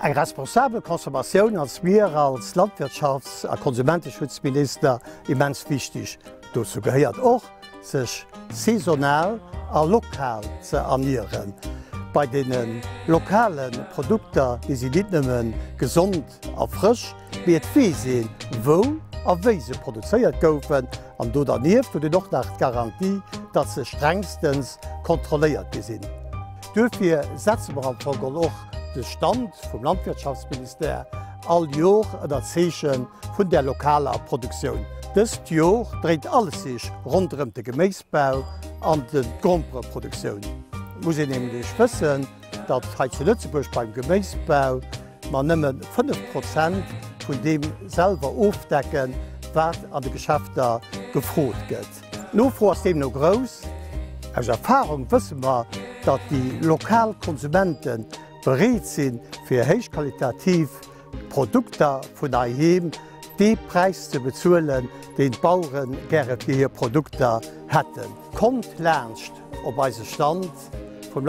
Eng responsabel Consommatioun ass mir als Landwirtschafts a Konsumenteschutzminister immens wichteg. Dozou gehéiert och, sech saisonal a lokal ze ernieren. Bei deene lokale Produkter, déi sinn nit nëmme gesond a frësch, mee et weess een, wou a wéi se produzéiert goufen. An do dernieft huet een och nach d'Garantie, datt se strengstens kontrolléiert gi sinn. Duerfir setze mer am Fong geholl och de Stand vum Landwirtschaftsministère all Jor ënner d'Zeeche vun där lokaler Produktioun. Dëst Jor dréint alles sech ronderëm de Geméisbau an d'Grompereproduktioun. Et muss een nämlech wëssen, datt hei zu Lëtzebuerg beim Geméisbau mer nëmme 5 Prozent vun deem selwer ofdecken, wat an de Geschäfter gefrot gëtt. D'Nofro ass deemno grouss. Aus Erfarung wësse mer, datt déi lokal Konsumente bereet sinn, fir héichqualitativ Produkter vun heiheem dee Präis ze bezuelen, deen d'Bauere gäre fir hir Produkter hätten. Kommt laanscht op eise Stand vum